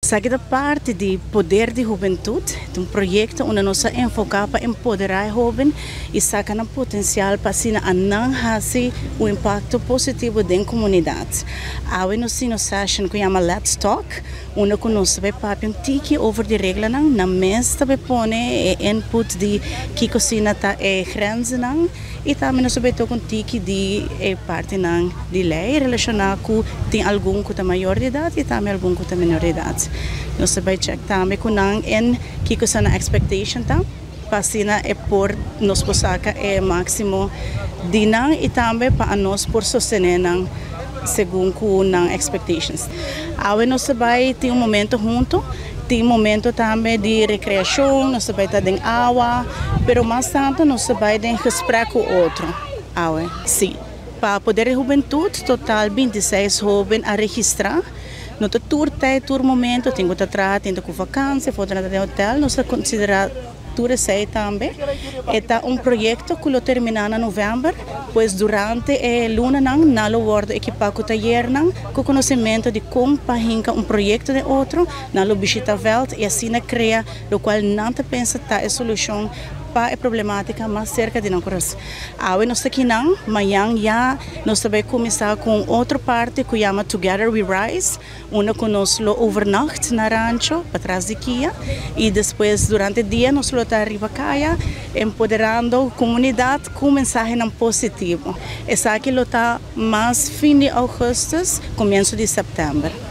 Esaki ta parti di Poder di Hubentud, ta un proyecto unda nos a enfoca pa empodera e hoben y saca nan potencial pa asina a nan haci un impacto positivo den comunidad. Awe nos tin nos session cu yama Let's Talk, unda cu nos ta bay papia un tiki over di reglanan, nan mes ta bay pone e input di kico asina ta e grenzennan y tambe nos ta bay toca un tiki di e partinan di ley relaciona cu tin algun cu ta mayor di edad y tambe algun cu ta menor di edad. Nos ta bay check tambe cu nan en kico sa nan expectation ta pa asina e por nos por saca e maximo di nan y tambe pa anos por sostene nan segun cu nan expectations. Awe nos ta bay tin un momento hunto, tin momento tambe di recreacion, nos ta bay ta den awa, pero mas tanto nos ta bay den gesprek cu otro awe. Si, pa Poder di Hubentud total 26 hoben a registra. No ta tur tijd, tur momento, tin cu ta traha, tin ta cu vakantie, of otro ta den hotel, nos ta considera tur esey tambe. E ta un proyecto cu lo termina na november, pues durante e lunanan nan lo wordo ekipa cu tayernan, cu conocimento di con pa hinca un proyecto den otro, nan lo bishita veld y asina crea locual nan ta pensa ta e solucion pa e problematica mas cerca di nan corazon. Awe nos ta kinan, mañan ya nos ta bay cuminsa cu un otro parti cu yama Together We Rise, unda cu nos lo overnacht na rancho patras di Kia y despues durante dia nos lo ta riba caya empoderando comunidad cu mensahenan positivo. Esaki lo ta mas fin di augustus, comienso di september.